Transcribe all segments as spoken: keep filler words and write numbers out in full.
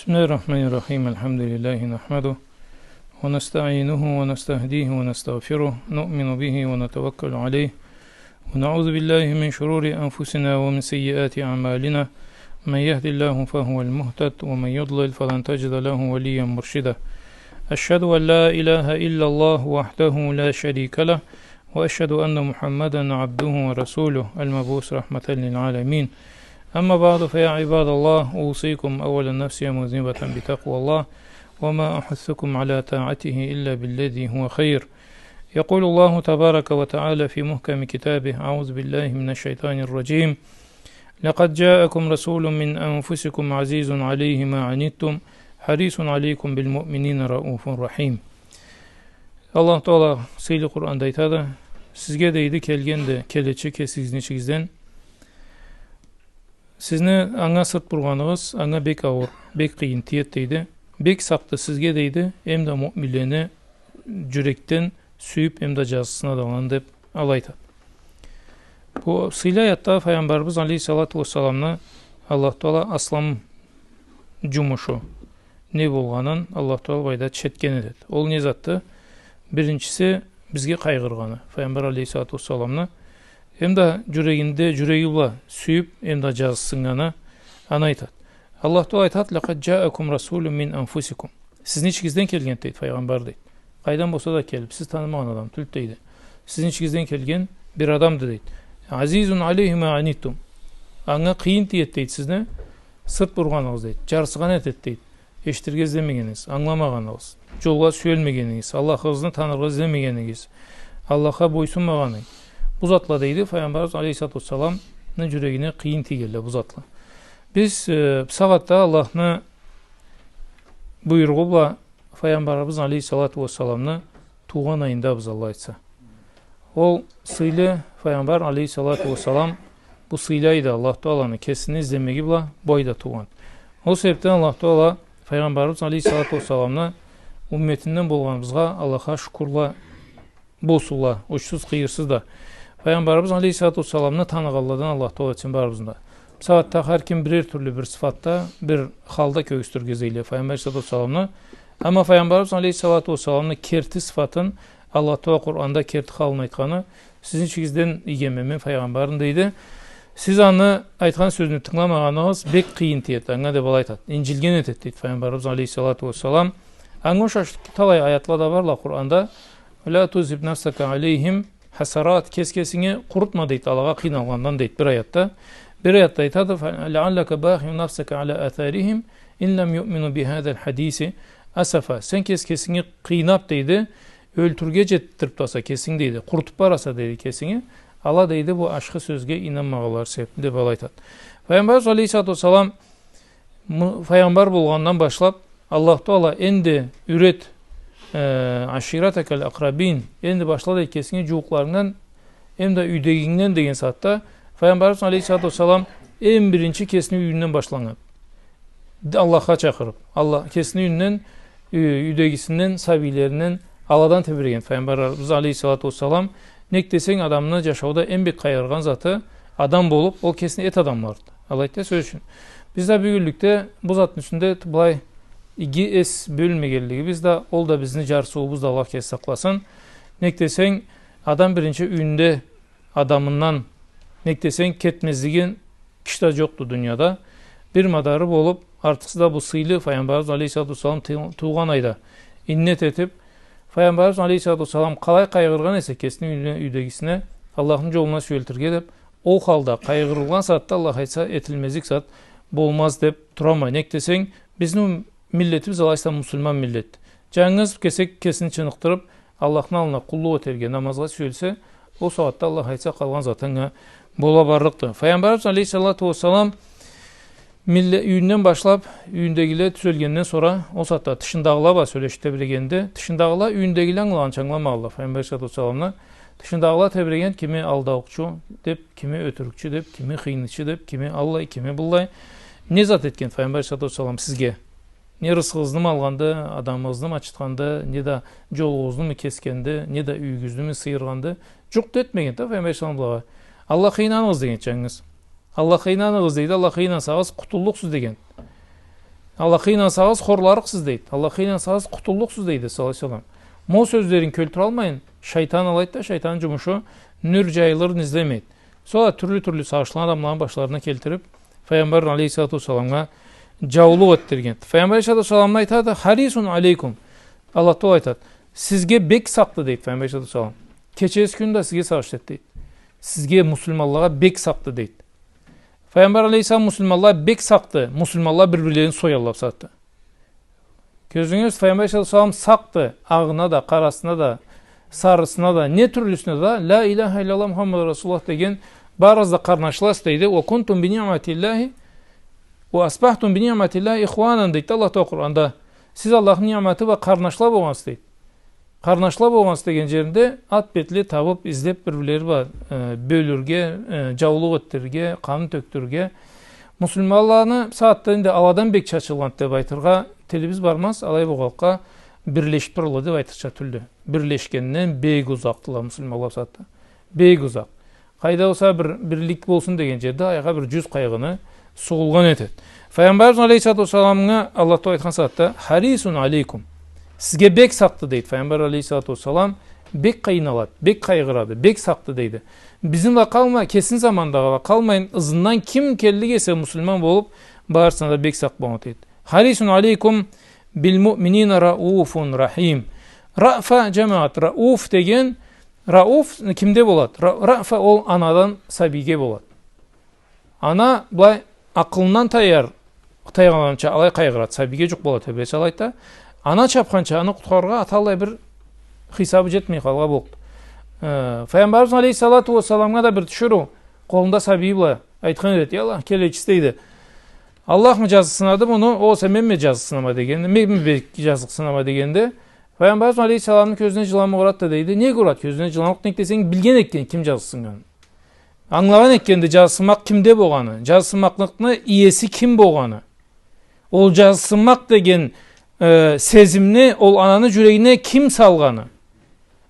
بسم الله الرحمن الرحيم. الحمد لله نحمده ونستعينه ونستهديه ونستغفره، نؤمن به ونتوكل عليه، ونعوذ بالله من شرور أنفسنا ومن سيئات أعمالنا. من يهد الله فهو المهتد، ومن يضلل فلن تجد له وليا مرشدا. أشهد أن لا إله إلا الله وحده لا شريك له، وأشهد أن محمدا عبده ورسوله المبعوث رحمة للعالمين. أما بعد، فيا عباد الله، أوصيكم أولا نفسي مذنبة بتقوى الله، وما أحثكم على طاعته إلا بالذي هو خير. يقول الله تبارك وتعالى في محكم كتابه: أعوذ بالله من الشيطان الرجيم. لقد جاءكم رسول من أنفسكم عزيز عليه ما عنتم حريص عليكم بالمؤمنين رءوف رحيم. Аллах Таала сыйлы Къуранда айтады: «Сизге, — дейди, — келгенди келечи кесигизни ичигизден. Сизни анга сырт бургъаныгъыз, анга бек ауур, бек къыйын тиеди, — дейди. — Бек сакъды сизге, — дейди, — эмда муъминлени джюрекден сюйюб, эмда джазыкъсынады аланы», — деб, алай айтады. Бу сыйлы аятда Файгъамбарыбыз алейхиссалату уассаламны Аллах Таала аслам джумушу не болгъанын Аллах Таала былайда тиширтген этеди. Ол не затды? Биринчиси, бизге къайгъыргъаны, Файгъамбар алейхиссалату уассаламны, эмда джюрегинде, джюреги бла сюйюб, эмда джазыкъсыннганы, аны айтады. Аллах Таала айтады: «Лакъад джаакум расулун мин анфусикум». Сизни ичигизден келген, дейди, Файгъамбар, дейди. Къайдан болса да келиб, сиз танымагъан адам тюлдю, дейди. Сизни ичигизден келген бир адамды, дейди. «Азизун алейхи ма анитум». Анга къыйын тиеди, дейди, сизни сырт бургъаныгъыз, дейди. Джарсыгъан этеди, дейди. Эшитирге излемегенигиз, ангыламагъаныгъыз, джолгъа сюелмегенигиз, Аллахыгъызны таныргъа излемегенигиз, Аллахха бойсунмагъаны. Бу затла, дейди, Файгъамбарыбыз алейхиссалату уассаламны джюрегине къыйын тийгенле бу затла. Биз, э, бусагъатда Аллахны буйругъу бла Файгъамбарыбыз алейхиссалату уассаламны туугъан айындабыз, Аллах айтса. Ол сыйлы Файгъамбар алейхиссалату уассалам бу сыйлы айда Аллах Тааланы кесини излемеги бла бу айда туугъан. Ол себебден Аллах Таала Файгъамбарыбыз алейхиссалату уассаламны умметинден болгъаныбызгъа Аллахха шукурла болсунла, учсуз-къыйырсыз да. Файгъамбарыбыз алейхиссалату уассаламны таныгъанладан Аллах Таала этсин барыбызны да. Бусагъатда хар ким бирер тюрлю бир сыфатда, бир халда кёргюзтюрге излейле Файгъамбар алейхиссалату уассаламны. Амма Файгъамбарыбыз алейхиссалату уассаламны керти сыфатын Аллах Таала Къуранда керти халын айтханы: «Сизни ичигизден ийгенме мен Файгъамбарны, — дейди. — Сиз аны айтхан сёзню тынгыламагъаныгъыз бек къыйын тиеди анга», — деб алай айтады. Инджилген этеди, дейди, Файгъамбарыбыз алейхиссалату уассалам. Анга ушаш талай аятла да барла Къуранда. «Ла тузхиб нафсака алейхим хасарат», кес-кесинги къурутма, дейди, алагъа къыйналгъандан, дейди, бир аятда. Бир аятда айтады: «Фа-, лааллака бахиун нафсака аля асарихим ин лам юъмину бихазал хадиси асафа». Сен кес-кесинги къыйнаб, дейди, ёлтюрге джетдириб тураса кесинги, дейди, къурутуб бараса, дейди, кесинги. Ала, дейди, бу ашхы сёзге ийнанмагъанлары себебли, деб алай айтады. Файгъамбарыбыз алейхиссалату уассалам мы-, файгъамбар болгъандан башлаб, Аллах Таала энди юйрет, э, аширатакал акрабин, энди башла, дейди, кесинги джууукъларынгдан, эмда юйдегингден деген сагъатда, Файгъамбарыбыз алейхиссалату уассалам эм биринчи кесини юйюнден башланнган. Д-, Аллахха чакъырыб, Аллах, кесини юйюнден, ю-, юйдегисинден, сабийлеринден, аладан тебреген Файгъамбарыбыз алейхиссалату уассалам. Нек десенг, адамны джашауда эм бек къайгъыргъан заты адам болуб, ол кесини эт адамларды. Алайды да, сёз ючюн. Биз да бюгюнлюкде бу затны юсюнде т-, былай иги эс бёлмегенлигибиз да, ол да бизни джарсыуубуз да, Аллах кеси сакъласын. Нек десенг, адам биринчи юйюнде адамындан, нек десенг, кетмезлиги киши да джокъду дунияда. Бир мадары болуб, артыкъсыз да бу сыйлы Файгъамбарыбыз алейхиссалату уассалам ту-, туугъан айда иннет этиб, Файгъамбарыбыз алейхиссалату уассалам къалай къайгъыргъан эсе кесини юйюне, юйдегисине, Аллахны джолуна сюелтирге деб, ол халда къайгъырылгъан сагъатда, Аллах айтса, этилмезлик зат болмаз деб турама. Нек десенг, бизни миллетибиз алайса муслиман миллет. Джангыз кесек кесин чыныкъдырыб, Аллахны аллына къуллукъ этерге, намазгъа сюелсе, ол сагъатда, Аллах айтса, къалгъан зат анга бола барлыкъды. Файгъамбарыбыз алейхиссалату уассалам милле-, юйюнден башлаб, юйюндегиле тюзелгенден сора, ол сагъатда тышындагъыла бла сёлешиб тебрегенде, тышындагъыла юйюндегиле ангылагъанча ангыламагъалла Файгъамбар алейхиссалату уассаламны. Тышындагъыла тебреген: кими алдаукъчу деб, кими ётюрюкчю деб, кими хыйнычы деб, кими аллай, кими быллай. Не зат этген Файгъамбар алейхиссалату уассалам сизге? Не рысхыгъызнымы алгъанды, адамыгъызнымы ачытханды, не да джолугъузнуму кесгенди, не да юйюгюзнюмю сыйыргъанды. Джукъ да этмеген да Файгъамбар алейхиссалам былагъа. Аллахха ийнаныгъыз деген джангыз. Аллахха ийнаныгъыз дейди, Аллахха ийнансагъыз, къутуллукъсуз деген. Аллахха ийнансагъыз, хорларыкъсыз, дейди. Аллахха ийнансагъыз, къутуллукъсуз, дейди, саллаллаху алейхи ва саллам. Ма ол сёзлерин кёлтюралмайын, шайтан алайды да, шайтанны джумушу нюр джайылырны излемейди. Сора тюрлю-тюрлю сагъышланы адамланы башларына келтирип, Файгъамбар алейхиссалату уассаламгъа джаулукъ этдиргенди. Файгъамбар алейхиссалату уассалам айтады, «Харисун алейкум». Аллах Тааля айтады, «Сизге бек сакъды», дейди Файгъамбар алейхиссалату уассалам. Кечеси кюн да сизге сагъыш этеди, дейди. «Сизге, муслиманлагъа, бек сакъды», дейди. Файгъамбар алейхиссалам муслиманлагъа бек сакъды, муслиманла бир-бирлерин соялла бусагъатда. Кёрюгюз, Файгъамбар алейхиссалату уассалам сакъды, агъына да, къарасына да, сарысына да, не тюрлюсюне да, «Ля иляха илляллах Мухаммаду Расулуллах» деген барыгъыз да къарнашла, дейди. «Ва кунтум би ниъматиллахи, ва асбахтум би ниъматиллахи ихванан», дейди Аллах Тааля Къуранда. Сиз Аллахны ниъматы бла къарнашла болгъансыз, дейди. Къарнашла болгъансыз деген джеринде ат бетли табып, излеп, бир-бирлери бла, э, бёлюрге, э, джаулукъ этдирирге, къанын тёкдюрюрге. Муслиманланы бусагъатда энди аладан бек чачылгъанды деп айтыргъа тилибиз бармаз, алай болгъанлыкъгъа бирлешип туралла деп айтырча тюлдю. Бирлешгенден бек узакъдыла муслиманла бусагъатда. Бек узакъ. Къайда болса бир бирлик болсун деген джерде аягъа бир джюз къайгъыны сугъулгъан этеди. Файгъамбарыбыз алейхиссалату уассаламгъа Аллах Тааля айтхан сагъатда, «Харисун алейкум». Сизге бек сакъды, дейди. Файгъамбар алейхиссалату уассалам бек къыйналады, бек къайгъырады, бек сакъды, дейди. Бизни бла къалмай, кесини заманындагъыла къалмайын, ызындан ким келлик эсе муслиман болуп, барысына да бек сакъ болгъан, дейди. «Харисун алейкум бил муъминина рауфун рахим». Раъфа, джамагъат, рауф деген Рауф кимде болады? Ра-, раъфа ол анадан сабийге болады. Ана былай акъылындан таяр, тайгъанча алай къайгъырады, сабийге джукъ болады, тёбеси алайды да. Ана чапханча аны къутхарыргъа ата аллай бир хисабы джетмей къалгъан болду. Э, Файгъамбарыбыз алейхиссалату уассаламгъа да бир тиширыу къолунда сабийи бла айтхан эди, «Я Аллахны келечиси, — дейди, — Аллахмы джазыкъсынады муну, огъесе менми джазыкъсынама?» дегенде, «Менми бек джазыкъсынама?» дегенде, Файгъамбарыбыз алейхиссаламны кёзюне джыланмукъ урады да, дейди. Нек урады кёзюне джыланмукъ? Нек десенг, билген этген ким джазыкъсыннганын. Ангылагъан этгенди джазыкъсынмакъ кимде болгъаны, джазыкъсынмакълыкъны иеси ким болгъаны. Ол джазыкъсынмакъ деген, э, сезимни ол ананы джюрегине ким салгъаны.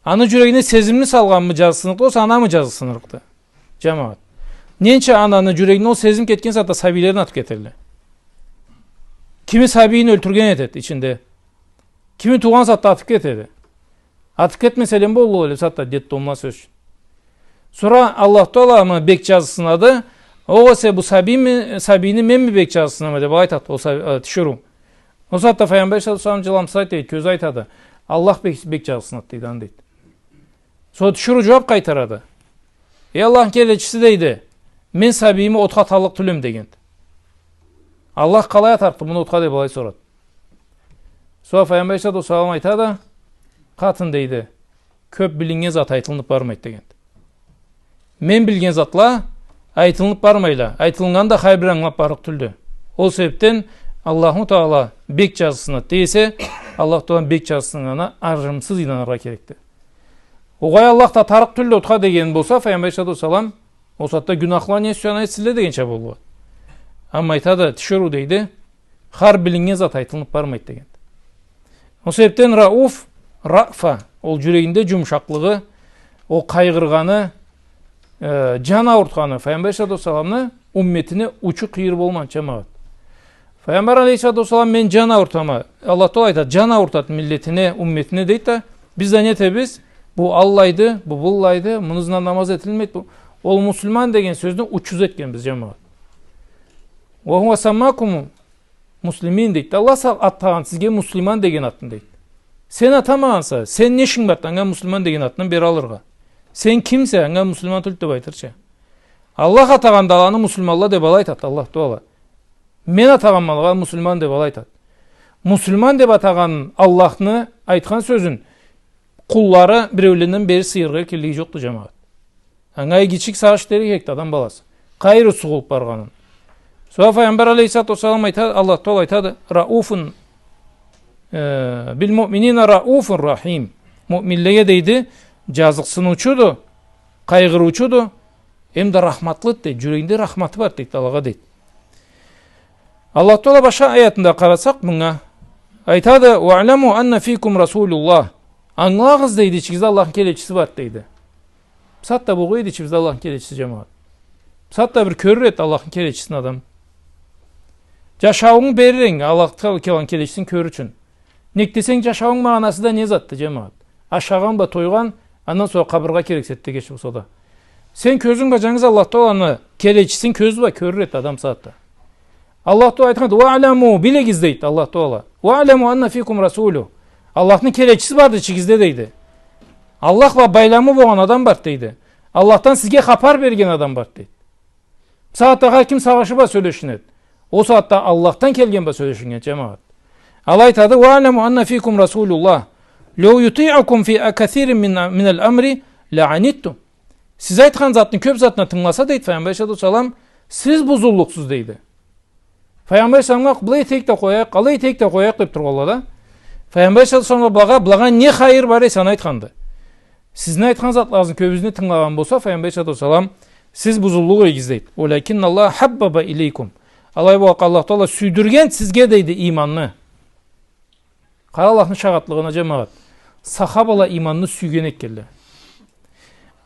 Аны джюрегине сезимни салгъанмы джазыкъсынныкъды, огъесе анамы джазыкъсынныкъды? Джамагъат. Ненча ананы джюрегине ол сезим кетген сагъатда сабийлерин атып кетелле. Кими сабийин ёлтюрген этеди ичинде. Кими туугъан сагъатда атып кетеди. Атып кетмеселе боллукъ эди сагъатда детдомла, сёз ючюн. Сора Аллах Тааля муну бек джазыкъсынады. Огъесе бу сабийми, сабийни менми бек джазыкъсынама деп айтады ол са-, э, тиширыу. Ол сагъатда Файгъамбар саллаллаху алейхи ва саллам джыланмаса, дейди, кёзю айтады. Аллах бек, бек джазыкъсынады, дейди, аны, дейди. Сора тиширыу джууап къайтарады. «Эй Аллахны келечиси, — дейди, — мен сабийими отха аталлыкъ тюлме», дегенди. Аллах къалай атарыкъды муну отха деп алай сорады. Сора Файгъамбар алейхиссалату уассалам айтады, къатын, дейди, кёп билиннген зат айтылынып бармайды, дегенди. Мен билген затла айтылынып бармайла. Айтылыннганы да хар бир ангылап барлыкъ тюлдю. Ол себепден Аллаху Тааля бек джазыкъсынады дей эсе, Аллах Тааланы бек джазыкъсыннганына арымсыз ийнаныргъа керекди. Огъай, Аллах да атарыкъ тюлдю отха деген болса, Файгъамбар алейхиссалату уассалам, ол сагъатда гюнахла не сюйсе аны этсинле дегенча боллукъду. Амма айтады, тиширыу, дейди, хар билиннген зат айтылынып бармайды дегенди. Ол себепден Рауф, Раъфа, ол джюрегинде джумушакълыгъы, ол къайгъыргъаны, э, джан аурутханы, Файгъамбар алейхиссалату уассаламны умметине учу-къыйыры болмагъан, джамагъат. Файгъамбар алейхиссалату уассалам, мен джан аурутама, Аллах Таала айтады, джан аурутады миллетине, умметине, дейди да, биз да не этебиз? Бу аллайды, бу быллайды, муну ызындан намаз этилмейди, бу. Ол муслиман деген сёзню учуз этгенбиз, джамагъат. «Ва хува саммакуму муслимин», дейди. Аллах сал-, атагъан сизге муслиман деген атны, дейди. Сен атамагъанса, сен не ишинг барды анга муслиман деген атны бералыргъа? Сен кимсе, анга муслиман тюлдю деп айтырча? Аллах атагъанда аланы муслиманла деп алай айтады, Аллах Таала. Мен атагъанма алагъа муслиман деп алай айтады. Муслиман деп атагъан Аллахны айтхан сёзюн къуллары биреуледен бери сыйырыргъа эркинлиги джокъду, джамагъат. Анга гитче сагъыш этерге керекди адам баласы. Къайры сугъулуп баргъанын. Сора Файгъамбар алейхиссалату уассалам айтады, Аллах Таала айтады, «Рауфун, э, бил муъминина рауфун рахим». Муъминлеге, дейди, джазыкъсыныучуду, къайгъырыучуду, эм да рахматлыды, дейди. Джюрегинде рахматы бар, дейди, алагъа, дейди. Аллах Таала башха аятында къарасакъ мынга, айтады, «Ваъламу анна фикум Расулуллах». Ангылагъыз, дейди, ичигизде Аллахны келечиси бар, дейди. Бусагъатда болгъа эди ичибизде Аллахны келечиси, джамагъат? Бусагъатда бир кёрюр эди Аллахны келечисин адам? Джашауунгу берир энг Аллахдан келген келечисин кёрюр ючюн. Нек десенг, джашауунг магъанасы да не затды, джамагъат? Ашагъан бла тойгъан, андан сора къабыргъа керексиз, тегиш болса да. Сен кёзюнг бла джангыз Аллах Тааланы келечисин кёзю бла кёрюр эди адам сагъатда. Аллах Таала айтханды: «Уаъламу», билигиз, дейди Аллах Таала. «Уаъламу анна фикум расулу». Аллахны келечиси барды ичигизде, дейди. Аллах бла байламы болгъан адам барды, дейди. Аллахдан сизге хапар берген адам барды, дейди. Сагъатда хар ким сагъышы бла сёлешинеди. Ол сагъатда Аллахдан келген бла сёлешиннген, джамагъат. Алай айтады: «Уаъламу анна фикум расулуллах. Лау ютиъукум фи касирин мин, минал амри лаъаниттум». Сиз айтхан затны кёб затына тынгыласа, дейди Файгъамбар алейхиссалату уассалам, сиз бузуллукъсуз, дейди. Файгъамбар алейхиссаламгъа, былай этейик да къояйыкъ, алай этейик да къояйыкъ деб тургъанла да. Файгъамбар алейхиссалату уассалам бла, бла не хайыр бар эсе, аны айтханды. Сизни айтхан затларыгъызны кёбюсюне тынгылагъан болса, Файгъамбар алейхиссалату уассалам, сиз бузуллукъ эдигиз, дейди. «Уалякинналлаха хаббаба илейкум». Алай болгъанлыкъгъа Аллах Таала сюйдюрген сизге, дейди, иманны. Къара Аллахны шагъатлыгъына, джамагъат. Сахабала иманны сюйген этгенле.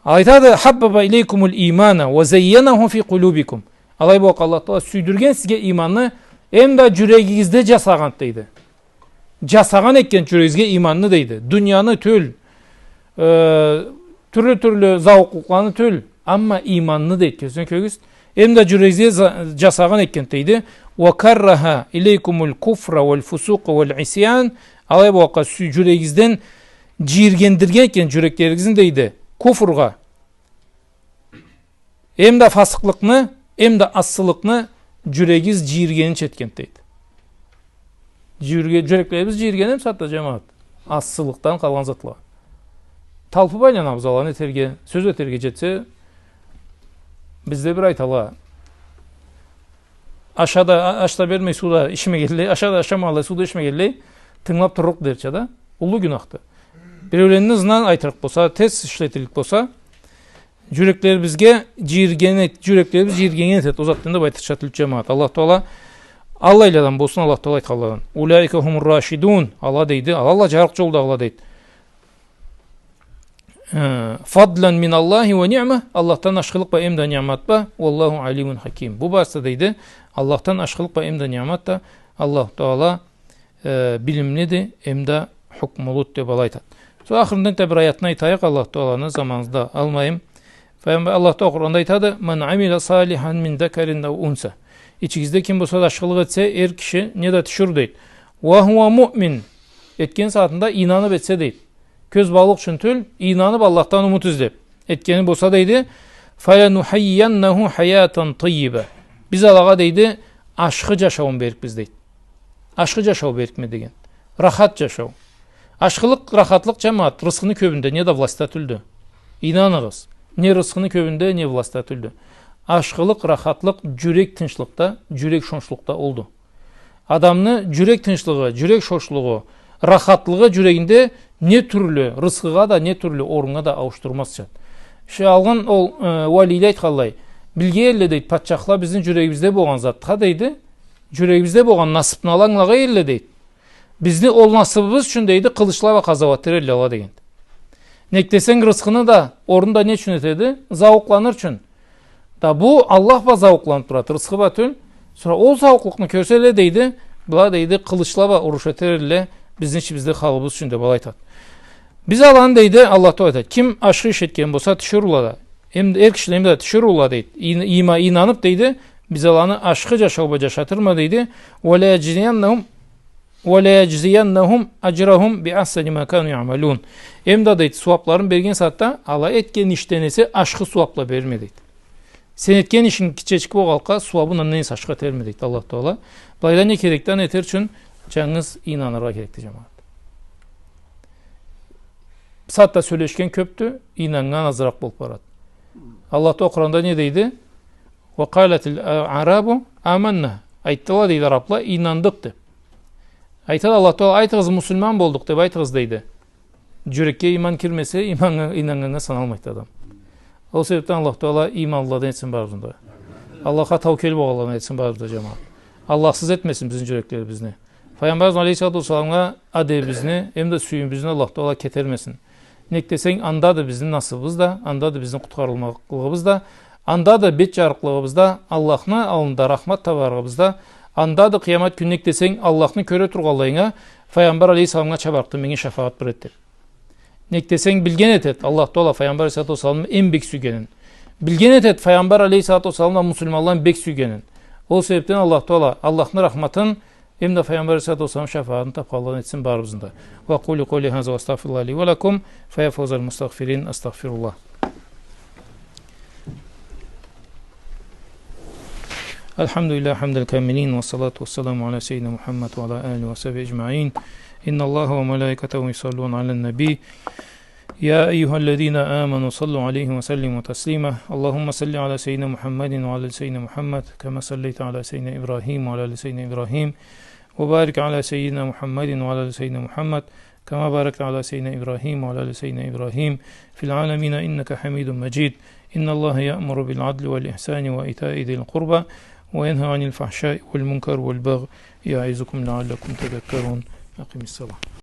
Айтады: «Хаббаба илейкумул имана уа зайянаху фи къулюбикум». Алай болгъанлыкъгъа Аллах Таала сюйдюрген сизге иманны, эм да джюрегигизде джасагъан, дейди. Джасагъан этген джюрегигизге иманны, дейди. Дунияны тюл, э, тюрлю-тюрлю зауукълукъланы тюл, амма иманны, дейди. Кёзюне кёрюгюз. Эм да джюрегигизге за-, джасагъан этген, дейди. «Уа карраха илейкумул куфра уал фусукъа уал исян». Алай болгъанлыкъгъа сю-, джюрегигизден джийиргендирген этген джюреклеригизни, дейди, куфргъа. Эм да фасыкълыкъны, эм да ассылыкъны джюрегигиз джийиргенича этген, дейди. Джюрге-, джюреклерибиз джийирген эм сагъатда, джамагъат. Ассылыкъдан къалгъан затла. Талпыб айланабыз аланы этерге, сёз этерге джетсе, бизде бир айталла: «Аша да, а-, аш да бермей, суу да ичмегенлей, аша да ашамагъанлай, суу да ичмегенлей, тынгылаб турлукъ», дерча да. Уллу гюнахды. Биреулени ызындан айтырыкъ болса, терс ишлетирлик болса, джюреклерибизге джийирген эт-, джюреклерибиз джийиргеннген этеди ол затдан деб айтырча тюлдю, джамагъат. Аллах Таала аллайладан болсун, Аллах Таала айтханладан. «Уляика хумур рашидун». Ала, дейди, ала, ала джарыкъ джолда ала, дейди. Э, «фадлан миналлахи уа ниъма», Аллахдан ашхылыкъ бла эм да ниъмат бла, «уаллаху алимун хаким». Бу барысы, дейди, Аллахдан ашхылыкъ бла эм да ниъмат да, Аллах Таала э, билимлиди, эм да хукмулуду деб алай айтады. Сора ахырында да бир аятны айтайыкъ, Аллах Тааланы, заманыбызны да алмайым. Файгъамбар-, Аллах Таала Къуранда айтады: «Ман амила салихан мин закарин ау унса». Ичигизде ким болса да ашхылыкъ этсе, эр киши неда тиширыу, дейди. «Уа хуа муъмин». Этген сагъатында ийнаныб этсе, дейди. Кёзбаулукъ ючюн тюл, ийнаныб, Аллахдан умут излеб этгени болса, дейди, «фалянухаййияннаху хаятан таййиба». Биз алагъа, дейди, ашхы джашауун беририкбиз, дейди. Ашхы джашау беририкме деген. Рахат джашау. Ашхылыкъ, рахатлыкъ, джамагъат, рысхыны кёбюнде, неда властьда тюлдю. Ийнаныгъыз. Не рысхыны кёбюнде, не властьда тюлдю. Ашхылыкъ, рахатлыкъ джюрек тынчлыкъда, джюрек шошлукъда олду. Адамны джюрек тынчлыгъы, джюрек шошлугъу, рахатлыгъы джюрегинде не тюрлю рысхыгъа да, не тюрлю оруннга да ауушдурмазча. Ше алгъын ол, э, уалийле айтханлай, билген элле, дейди, патчахла бизни джюрегибизде болгъан затха, дейди, джюрегибизде болгъан насыбны ала ангылагъан элле, дейди. Бизни ол насыбыбыз ючюн, дейди, къылычла бла къазауат этер элле ала, дегенди. Нек десенг, рысхыны да, орунну да не ючюн этеди? Зауукъланыр ючюн. Да бу Аллах бла зауукъланыб турады, рысхы бла тюл. Сора ол зауукълукъну кёрсе эле, дейди, была, дейди, къылычла бла уруш этер элле бизни ичибизде халыбыз ючюн деб алай айтады. Биз аланы, дейди, Аллах Таала айтады, ким ашхы иш этген болса, тиширыула да, эм эр кишиле да тиширыула, дейди, ий-, ийма-, ийнаныб, дейди, биз аланы ашхы джашау бла джашатырма, дейди. «Уа ла яджзияннахум, уа ла яджзияннахум аджрахум би ахсани ма кану яъмалун». Эм да, дейди, сууабларын берген сагъатда ала этген ишден эсе ашхы сууабла берирме, дейди. Сен этген ишинг гитчечик болгъанлыкъгъа, сууабын андан эсе ашхы этерме, дейди Аллах Таала. Былайда не керекди? Аны этер ючюн джангыз ийнаныргъа керекди, джамагъат. Бусагъатда сёлешген кёбдю, ийнаннган азыракъ болуб барады. Аллах Таала Къуранда не дейди? «Уа къалатил аърабу аманна». Айтдыла, дейди, арабла, ийнандыкъ деб. Айтады Аллах Таала, айтыгъыз, муслиман болдукъ деб айтыгъыз, дейди. Джюрекге ийман кирмесе, ийманнга, ийнаннганнга саналмайды адам. Ол себебден Аллах Таала ийманлыладан этсин барыбызны да. Аллахха таукел болгъанладан этсин барыбызны да, джамагъат. Аллахсыз этмесин бизни джюреклерибизни. Файгъамбарыбыз алейхиссалату уассаламгъа адебибизни, эм да сюйюмюбюзню Аллах Таала кетермесин. Нек десенг, андады бизни насыбыбыз да, андады бизни къутхарылмакълыгъыбыз да, андады бет джарыкълыгъыбыз да, Аллахны аллында рахмат табарыгъыбыз да, Андады къыямат кюн, нек десенг, Аллахны кёре тургъанлайынга, Файгъамбар алейхиссаламгъа чабарыкъды, меннге шафагъат бир эт деп. Нек десенг, билген этед Аллах Тагъала Файгъамбар алейхиссалату уассаламны эм бек сюйгенин. Билген этед Файгъамбар алейхиссалату уассаламны муслиманланы бек сюйгенин. Ол себепден Аллах Тагъала Аллахны рахматын, эм да Файгъамбар алейхиссалату уассалам шафагъатын тапханладан этсин барыбызны да. Ва акъулу къаули хаза ва астагъфируллаха ли ва лакум, фа я фаузал мустагъфирин, астагъфируллах. الحمد لله حمد الكاملين، والصلاة والسلام على سيدنا محمد وعلى آله وصحبه أجمعين. إن الله وملائكته يصلون على النبي، يا أيها الذين آمنوا صلوا عليه وسلموا تسليما. اللهم صل على سيدنا محمد وعلى آل سيدنا محمد، كما صليت على سيدنا إبراهيم وعلى آل سيدنا إبراهيم، وبارك على سيدنا محمد وعلى آل سيدنا محمد، كما باركت على سيدنا إبراهيم وعلى آل سيدنا إبراهيم في العالمين إنك حميد مجيد. إن الله يأمر بالعدل والإحسان وإيتاء ذي القربى وينهى عن الفحشاء والمنكر والبغي يعظكم لعلكم تذكرون. أقم الصلاة.